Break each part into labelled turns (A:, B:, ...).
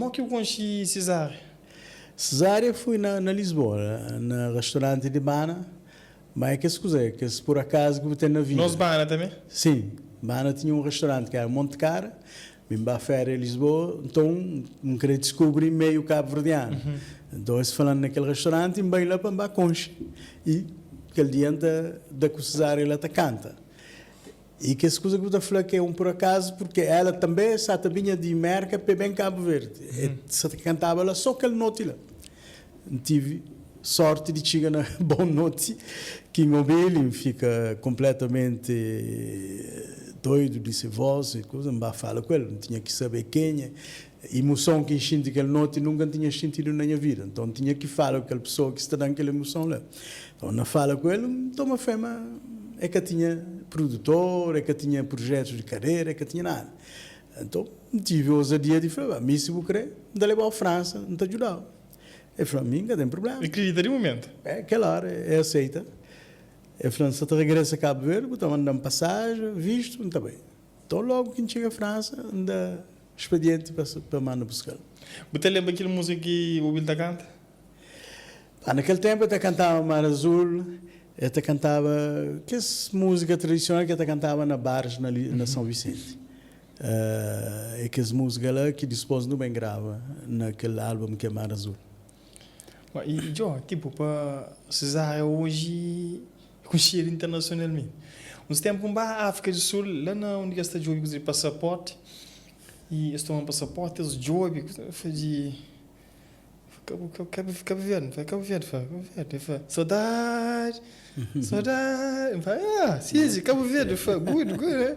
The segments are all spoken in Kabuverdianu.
A: Mo ki bu konxi Cesária?
B: Cesária fui na na Lisboa, na restaurante di Bana, ma é kes kuza, é kes por acaso ki bu ten na vida.
A: Nos Bana tanbe?
B: Sim, Bana tinha um restaurante ki era Monte Cara, mi N ba féria Lisboa, nton N kre diskubri meiu kabu-verdianu. Nton es fala-m na kel restaurante, N bai la pa N ba konxe. I kel dia N ta da ku Cesária la ta kanta. E kes kuza ki bu ta fla ke é un por akazu, purke ela tanbe sa ta binha di Merka pe ben Kabu Verdi. E sa ta kantaba la so kel noti la. N tivi sorti di txiga na bon noti ki N obi-l i N fika konpletamenti doidu di se vos i kuza. N ba fala ku el, N tinha ki sabe kenha. Imuson ki N xinti kel noti nunka N tinha xintidu na nha vida. Nton N tinha ki fala ku kel pesoa ki sta da-m kel imuson la. Nton na fala ku el, N toma fé ma e ka tinha produtor, e ka tinha projetus di karera, e ka tinha nada. Nton N tivi ozadia di fla, Mi si bu kre, N ta leba-u Fransa, N ta djuda-u. E fla, Mi N ka ten prubléma.
A: E kridita di mumentu?
B: É, kel óra e aseita. E fla, N sa ta regresa Kabu Verdi, bu ta manda-m pasajen, vistu, N ta bai. Tão logo ki N txiga Fransa, N da spedienti pa pa manda buska-l.
A: Bu ta lenbra kel múzika ki bu obi-l ta kanta?
B: Ah, na kel ténpu el ta kantaba Mar Azul, el ta kantaba kes múzika tradisional ki el ta kantaba na baris na li na São Vicente. É kes múzika la ki dispôs nu ben grava na kel álbum ki é Mar Azul.
A: I Djo, tipo, pa Cesária oji é konxedu internasionalmenti. Uns ténpu N ba Áfrika di Sul, la na undi ki es ta djobe kuza di pasaporti, i es toma-m pasaporti, es djobe, N fla di Kabu Kabu Verdi, N fla Kabu Verdi, fla Kabu Verdi, el fla sodadi, sodadi, N fla ah, si, Kabu Verdi, el fla good, good,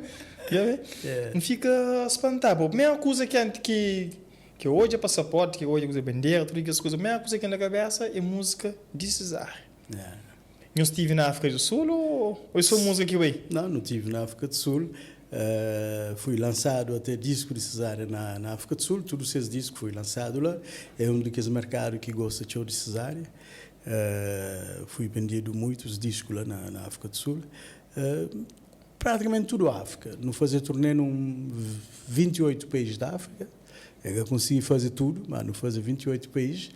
A: N fika spantadu, primeru kuza ki ki Ki odja pasaporti, ki odja kuze bandera, tudu kes kuza, primeru kuza ki na kabesa é múzika di Cesária. Nhos tive na Áfrika di Sul ou é só múzika ki bai?
B: Não, nu tive na Áfrika di Sul, fui lansadu até disku di Cesária na na Áfrika di Sul, tudu ses disku foi lansadu la, é un di kes merkadu ki gosta txeu di Cesária, fui bendidu muitus disku la na na Áfrika di Sul. Praticamente tudo África. Nu faze turnê num 28 país da África. É ka consegui faze tudo, mas nu faze 28 país.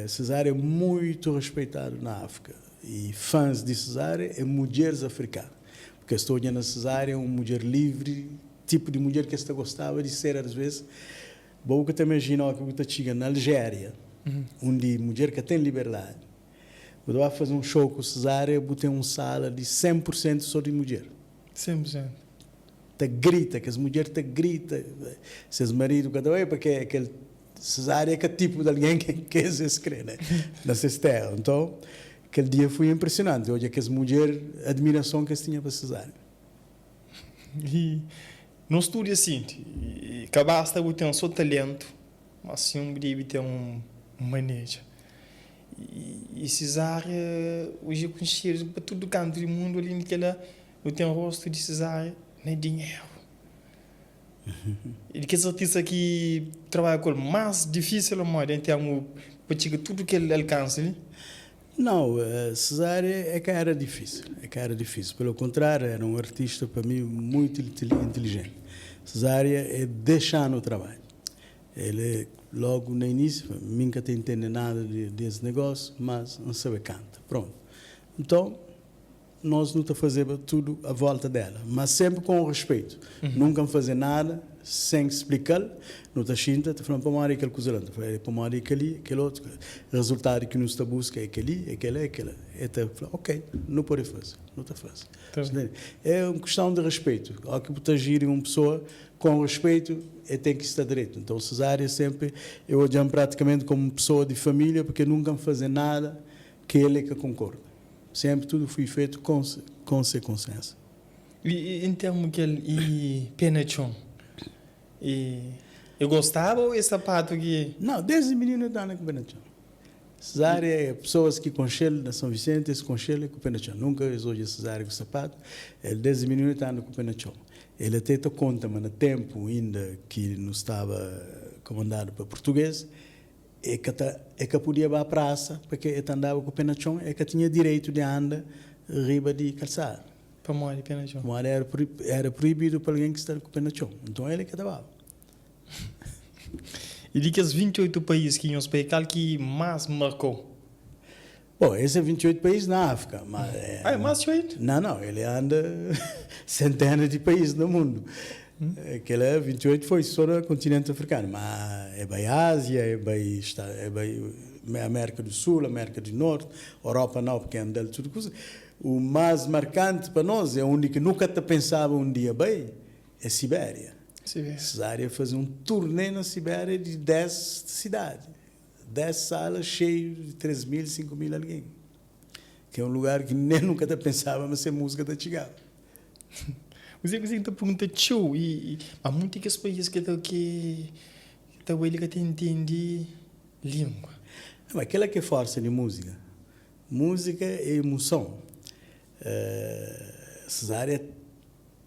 B: Cesária é muito respeitado na África e fãs de Cesária é mudjeres africanas, porque es ta odja na Cesária um mudjer livre, tipo de mudjer que es ta gostaba de ser às vezes. Bo bu ka ta imagina o ki bu ta txiga na Algéria, undi mudjer ka tem liberdade. Bu ta ba faze un show ku Cesária, bu ten un sala di 100 pur sentu so di mudjer.
A: 100%.
B: Ta grita, kes mudjer ta grita, ses maridu ka ta bai, pake kel Cesária é ka tipu di algen ki es kre, ne, na ses tera. Nton, kel dia foi inpresionanti, odja kes mudjer, admirason ki es tinha pa Cesária.
A: I nos tudu é si, ka basta bu ten so talentu, mas sin bu debe ten un maneja. I Cesária oji é konxedu pa tudu kantu di mundu, alén di kila nu ten rostu di Cesária na dinheru. I di kes artista ki trabadja ku el más difísil pamodi en termu pa txiga tudu kel alkansi li.
B: Nau, Cesária é ka éra difísil, é ka éra difísil, pelu kontráriu éra un artista pa mi muitu intilijenti. Cesária é dexa-nu trabadja. El é logu na inísiu fla, mi N ka ta intende nada di es negósiu, mas N sabe kanta. Prontu. Nton, nos nu ta fazeba tudu a volta dela, mas senpri ku un respeitu. Nunka N faze nada sen splika-l. Nu ta xinta, ta fla-m pamodi é kel kuza la, N ta fla, é pamodi é kel-li, kel otu. Rezultadu ki nu sta buska é kel-li, é kel-la, é kel-la. El ta fla, ok, nu pode faze, nu ta faze. É un kustãu di respeitu. Óki bu ta jiri un pesoa, Com respeito é tem ki sta dreto. Então Cesária sempre eu odjam praticamente como pessoa de família porque nunca n faze nada que ele ka concorda. Sempre tudo fui feito com com se consenso.
A: E em termo kel e pé na txon e e gostaba ou é sapato ki.
B: Não, desde menino eu ta anda ku pé na txon. Cesária é pessoas ki konxel na São Vicente es konxel ku pé na txon. Nunca es odja Cesária ku sapato. El desde menino el ta anda ku pé na txon. El até ta konta ma na tempu inda ki nu staba komandadu pa português, e ka ta e ka pudia ba prasa pake e ta andaba ku pé na txon, e ka tinha direitu di anda riba di kalsada.
A: Pamodi pé na txon?
B: Pamodi era era proibidu pa algen ki sta ku pé na txon. Nton el e ka ta baba.
A: I di kes 28 país ki nhos bai, kal ki más marka-u?
B: Bom, esse é 28 país na África, mas é,
A: Ah, é más txeu ainda?
B: Não, não, ele anda centenas de países no mundo. Aquele 28 foi só no continente africano, mas é bem Ásia, é bem, é bem América do Sul, América do Norte, Europa não, porque anda tudo coisa. O mais marcante para nós, é onde que nunca te pensava um dia bem, é Sibéria.
A: Sibéria.
B: Cesária fazer um turnê na Sibéria de 10 cidades. 10 salas cheias de 3 mil, 5 mil alguém. Que é um lugar que nem nunca te pensava, mas ser música te chegava.
A: Kuzê kuzê ki ta pergunta txeu i ma munti kes país ki ta ki ta bai li ka ta intende língua.
B: Ma kela ki é forsa di múzika. Múzika é imuson. Cesária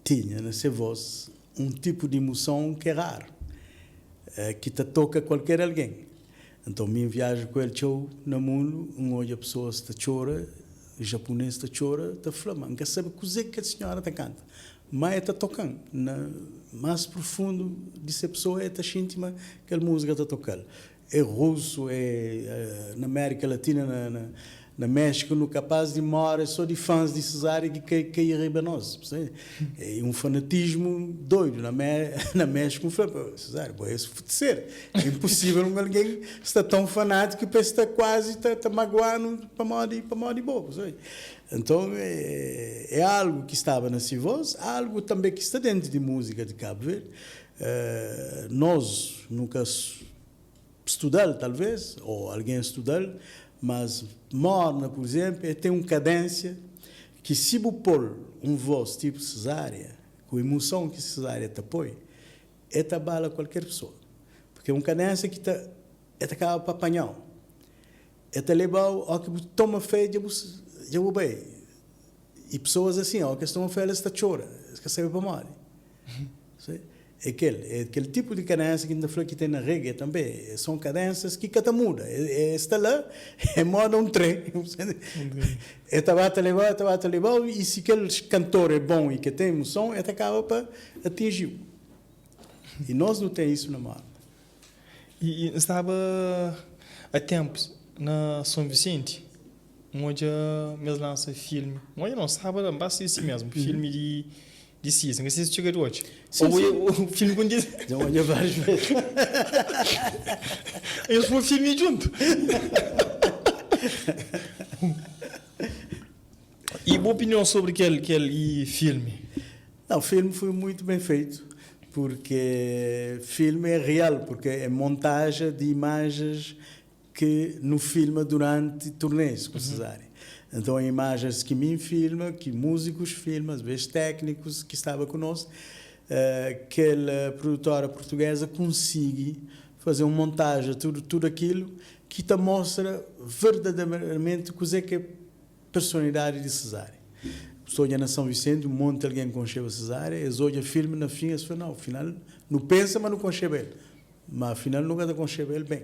B: tinha na se vós un tipu di imuson ki é raru, ki ta toka kualker algen. Nton, mi N viaja ku el txeu na mundu, N odja pesoas ta txora, japunês ta txora, ta fla ma N ka sabe kuzê ki kel sinhora ta kanta, má el ta toka-m na más profundu di se pesoa, el ta xinti ma kel múzika ta toka-l. É rusu, é na Amérika Latina, na na na Méxiku, nu kapaz di more só di fãs di Cesária ki kai kai riba nos. É un fanatismu doidu. Na Mé na Méxiku N fla, Cesária, bo é futseru. É inposível un algen sta tãu fanátiku pa es sta kuazi ta ta magoa-nu pamodi pamodi bo. Nton, é é algu ki staba na si vós, algu tanbe ki sta dentu di múzika di Kabu Verdi. Nos nu ka studa-l talvês, ô algen studa-l, mas morna, pur izénplu, el ten un kadénsia ki si bu pô-l un vós tipu Cesária, ku imuson ki Cesária ta poi, el ta abala kualker pesoa. Purki é un kadénsia ki ta el ta kaba pa panha-u. El ta leba-u, óki bu toma fé dja bu dja bu bai. I pesoas asin, óki es toma fé es ta txora, es ka sabe pamodi. É kel, é kel tipu di kadénsia ki N ta fla ki ten na reggae tanbê. Son kadénsias ki ka ta muda. É, é sta la, é moda un tren. É ta ba ta leba-u, é ta ba ta leba-u, i si kel kantor é bon i ke ten imuson, é ta kaba pa atinji-u. I nos nu ten isu na morna.
A: I N staba a ténpus na Son Visenti, N odja ma es lansa filmi, N odja não, staba la, N ba sisti mesmu, filmi di di Cis, N ka sisti txiga di odja.
B: Sim,
A: Ou
B: sim.
A: o filmi ku N disi.
B: Dja N odja várius ves.
A: Es pô filmi djuntu. I bu opinion sobri kel kel i filmi?
B: Não, filme foi muito bem feito, porque filme é real, porque é montagem de imagens que nu filma durante turnês ku Cesária. Então, imagens ki mi filma, ki músicos filma, às vezes técnicos ki staba ku nos, kel produtora portuguesa konsigi faze un montagem tudu tudu akilu ki ta mostra verdaderamenti kuzê ki é personalidadi di Cesária. Bu odja na São Vicente un monti algen konxeba Cesária, es odja filmi na fin es fla, nau, afinal nu pensa ma nu konxeba el. Ma afinal nu ka ta konxeba el ben,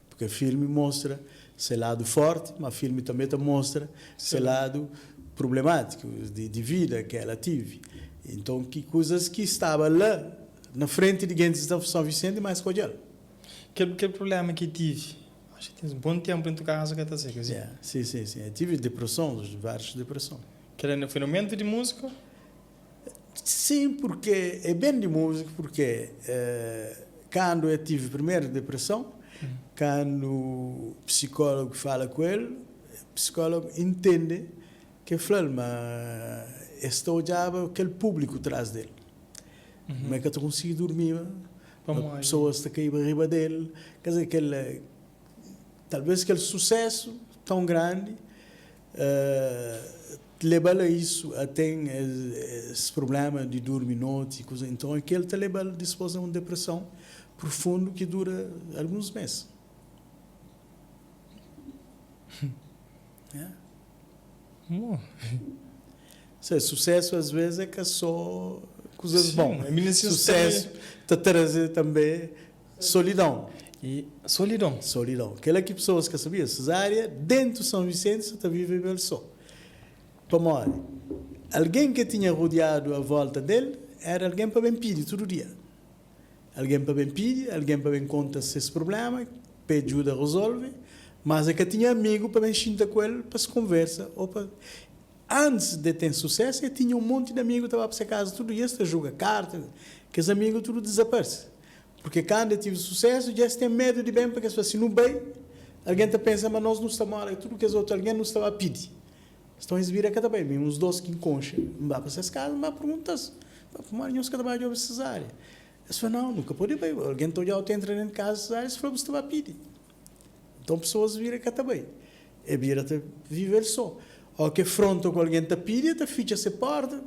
B: purke filmi mostra se ladu forti, ma filmi tanbe ta mostra se ladu prublematiku di vida ke ela tivi. Inton ki kuzas ki staba la na frenti di gentis di São Vicente ma es ka odjal.
A: Kel kel prublema ki tivi, acho ki ten bon tenpu dentu kaza ka ta sai, ka si?
B: Yeah, si, si, si. El tivi depreson, varius depreson.
A: Kel la foi na momentu di musika?
B: Sim, porque é bem de música, porque quando eu tive primeira depressão, quando o psicólogo fala com ele, o psicólogo entende que fala, mas está olhava aquele público atrás dele. Mas que eu consegui dormir,
A: Pamodi?
B: pessoas estão caindo riba dele, quer dizer, aquele, talvez aquele sucesso tão grande, leba-l a isso, a ter esse problema de dormir noite e coisa. Então aquele te leva depois a uma depressão profunda que dura alguns meses. Yeah.
A: Bom.
B: Seja, sucesso às vezes é que é só coisas
A: Sim,
B: bom.
A: a minha
B: Sucesso te trazer também solidão.
A: E solidão.
B: Solidão. Aquela que pessoas que sabia, Cesária, dentro de São Vicente, só está vive ele só. Pamodi, alguém que tinha rodeado a volta dele era alguém para bem pedir todo dia. Algen pa ben pidi, algen pa ben konta ses prubléma, pa e djuda rezolve, mas e ka tinha amigu pa ben xinta ku el pa es konversa ô pa. Antis de ten susésu, e tinha un monti di amigu ta ba pa se kaza tudu dia, es ta juga karta. Kes amigu tudu dizaparse. Purke kandu e tive susésu, dja es ten medu di ben, purke es fla, si nu bai, algen ta pensa ma nos nu sta mora i tudu kes otu algen nu sta ba pidi. Nton es bira ka ta bai. Mi uns dos ki N konxe, N ba pa ses kaza, N ba pergunta-s, Pamodi nhos ka ta ba djobe Sezária? Es fla, Nau, nu ka pode bai. Algen ta odja-u ta entra déntu di kaza di Sezária, es fla, Bu sta ba pidi. Nton pesoas bira ka ta bai. E bira ta vive el so. Ó ke fronta ku algen ta pidi, e ta fitxa se porta.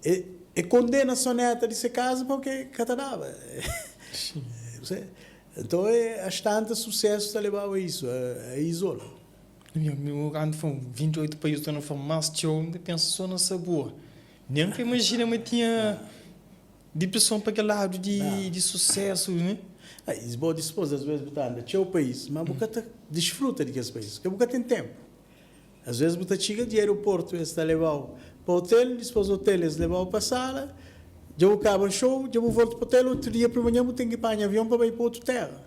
B: E, e kondena so neta di se kaza pamodi ka ta daba. Nton e astanta susesu ta lebaba a isu, a izola.
A: Mi, mi, kantu fla 28 país, ta na fla más txeu, N ta pensa so na sabor. Nen ka imajina ma tinha Dipreson pa kel ladu di di susésu, né?
B: Ah, i bo dispôs, às vezes bu ta anda txeu país, ma bu ka ta disfruta di kes país, purke bu ka ten ténpu. Às vezes bu ta txiga di aeroportu, es ta leba-u pa otel, dispôs otel es leba-u pa sala, dja bu kaba show, dja bu volta pa otel, otu dia primanhan bu ten ki panha avion pa bai pa otu téra.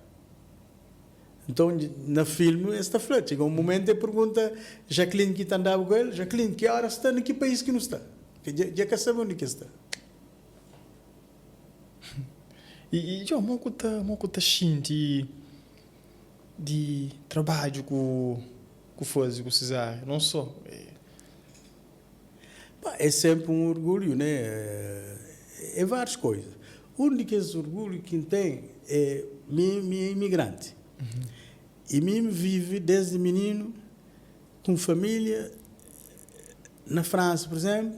B: Nton, na filmi es ta fla, txiga un mumentu e pergunta Jacqueline ki ta andaba ku el, Jacqueline, ki óra sta, na ki país ki nu sta? Ke dja ka sabe undi ki es sta.
A: I Djon, mo ku ta, mo ku ta xinti di trabadju ku ku fazi ku Cesária? Non so.
B: Pá, é senpri un orgulhu, né? É várius koza. Un di kes orgulhu ki N ten é mi, mi é imigranti. I mi N vive desdi mininu ku un família na Fransa, pur izenplu,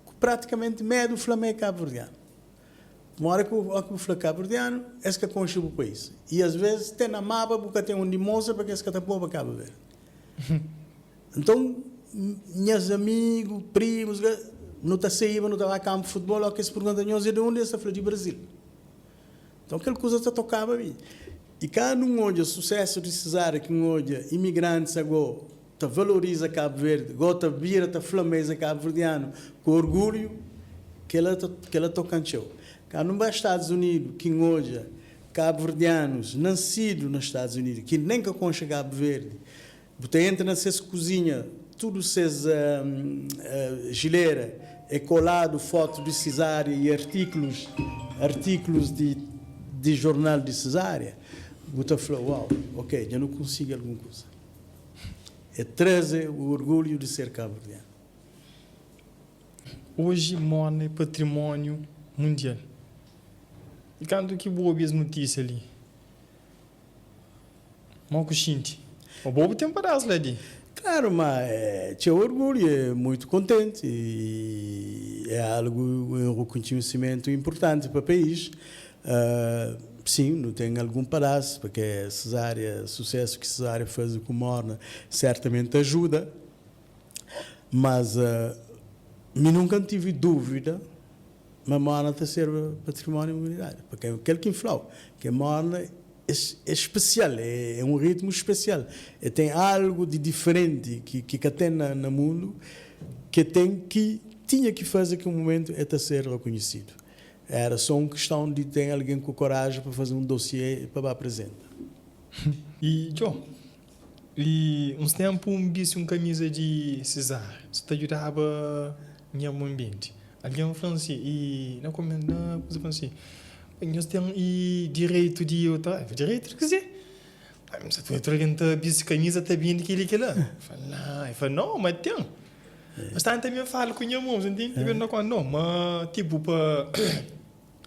B: ku pratikamenti medu fla ma é kabuverdianu. Uma ki óki bu fla kabuverdianu, es ka konxe bu país. I as vezis te na mapa bu ka ten undi mostra pake es ka ta poba Kabu Verdi. Nton, nhas amigu, primus, nu ta saiba, nu ta ba kanpu futbol, óki es pergunta, Nhos é di undi? Es ta fla, Di Brazil. Nton, kel kuza ta tokaba mi. I kandu N odja susésu di Cesária, ki N odja imigrantis ago ta valoriza Kabu Verdi, go ta bira ta fla ma es é kabuverdianu ku orgulhu, kela ta kela toka-m txeu. Kandu N ba Stadus Unidu ki N odja kabuverdianus nansidu na Stadus Unidu ki nen ka konxe Kabu Verdi, bu ta entra na ses kuzinha tudu ses jilera é koladu fotu di Cesária i artiklus artiklus di di jornal di Cesária, bu ta fla, uau, ok, dja nu konsigi algun kuza. É traze o orgulho de ser cabo-verdiano.
A: Oji morna é patrimóniu mundial. I kantu ki bu obi es notísia li, mo ku xinti? Ô bo bu ten padás la di?
B: Klaru, ma é txeu orgulhu, é muitu kontenti i é algu, un rekonhisimentu inpurtanti pa país. Sim, nu ten algun padás, purke Cesária, susésu ki Cesária faze ku Morna sertamenti ajuda, mas mi nunka N tive dúvida ma Morna ta serba patrimóniu di umanidadi, purke kel ki N fla-u, ke Morna é spesial, é un ritmu spesial, e ten algu di diferenti ki ka ten na mundu, ke ten ki tinha ki faze ki un mumentu e ta ser rakonhisidu. Era só un questão di ten algen ku koraji pa faze un dossiê pa ba apresenta.
A: I Djo, li uns tempu N bisti un kamiza di Cesar, su ta djudaba nha mon bindi. Algen fla-m si, i na komen, na kuza fla-m si, Nhos ten i direitu di eu ta, direitu di kuzê? Ami N sa ta otu algen ta bisti kamiza ta bindi kel-li kel-la. N fla, Nau. El fla, Nau, ma ten. Mas tantu ami N fala ku nha mon, bu ntende? El fla, Nau, ma tipu pa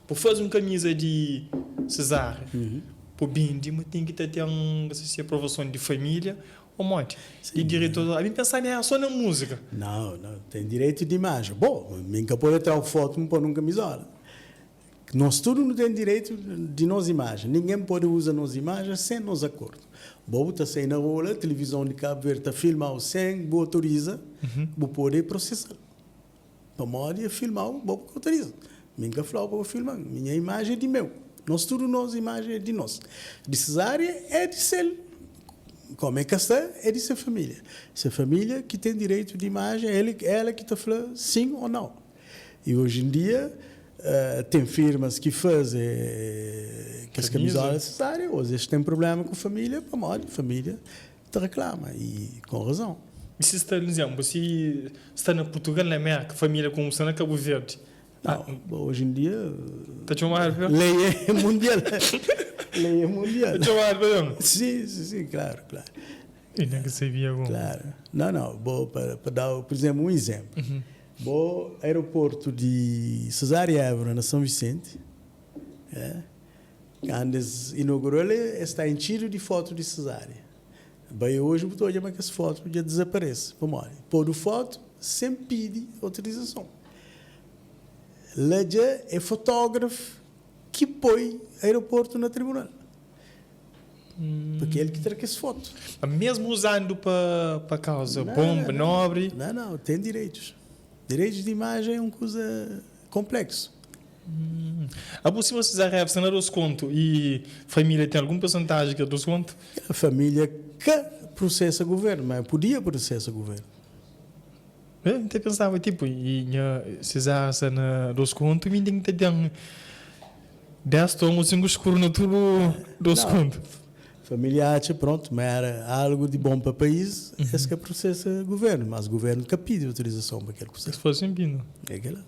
A: pa faze un kamiza di Cesária pa bindi, ma ten ki ta ten se aprovason di família ô modi? Di direitu, ami N pensa mi éra sô na múzika.
B: Nau, nau, ten direitu di imajen. Bo, mi N ka pode tra-u fotu N pô-u nun kamizola. Nos tudu nu ten direitu di nos imajen. Ningen pode uza nos imajen sen nos akordu. Bo bu ta sai na rua la, tilivizon di Kabu Verdi ta filma-u sen bu otoriza, bu pode prosesa-l. Pamodi e filma-u, bo bu ka otoriza. Mi N ka fla-u pa bu filma-m. Mi nha imajen é di meu. Nos tudu nos imajen é di nos. Di Cesária é di sel. Komu e ka sta, é di se família. Se família ki ten direitu di imajen, el ela ki ta fla sin o nau. I oji en dia. Ten firmas ki faze kes kamizola nesesáriu, oji es ten prubléma ku família pamodi família ta reklama i kon razon.
A: I si sta, izénplu, si sta na Purtugal, na Mérka, família komu sta na Kabu Verdi?
B: Nau, oji en dia.
A: Ta txomadu pa.
B: Lei é mundial. Lei é mundial.
A: Ta txomadu pa ben?
B: Si, si, si, klaru, klaru.
A: I nen ka sabia
B: ku. Klaru. Nau, nau, bo pa dau, pur izénplu, un izénplu. Bo aeroportu di Cesária Évora na São Vicente, kandu es inaugurou-l es sta intxidu di fotu di Cesária. Bai oji bu ta odja ma kes fotu dja dizaparese. Pamodi? Podu fotu sen pidi autorizason. La dja é fotógrafu ki poi aeroportu na tribunal. Porque el ki tra kes fotu.
A: Mesmu uzandu pa pa kauza bon, pa nobri.
B: Não, não, ten direitus. Direitus di imajen é un kuza konpleksu.
A: Abo si você za ref sta na dos kontu i familia ten algun persentaji kel dos kontu?
B: Familia ka prosesa guvernu, ma pudia prosesa guvernu.
A: N ta pensaba tipo i nha Cesar sta na dos kontu mi ten ki ta ten 10 ton o 5 skuru na tudu dos kontu.
B: Familia atxa pronto ma era algu di bon pa pais es ka prosesa guvernu mas guvernu ka pidi autorizason pa kel kusa.
A: Es fla sin pina.
B: É kila.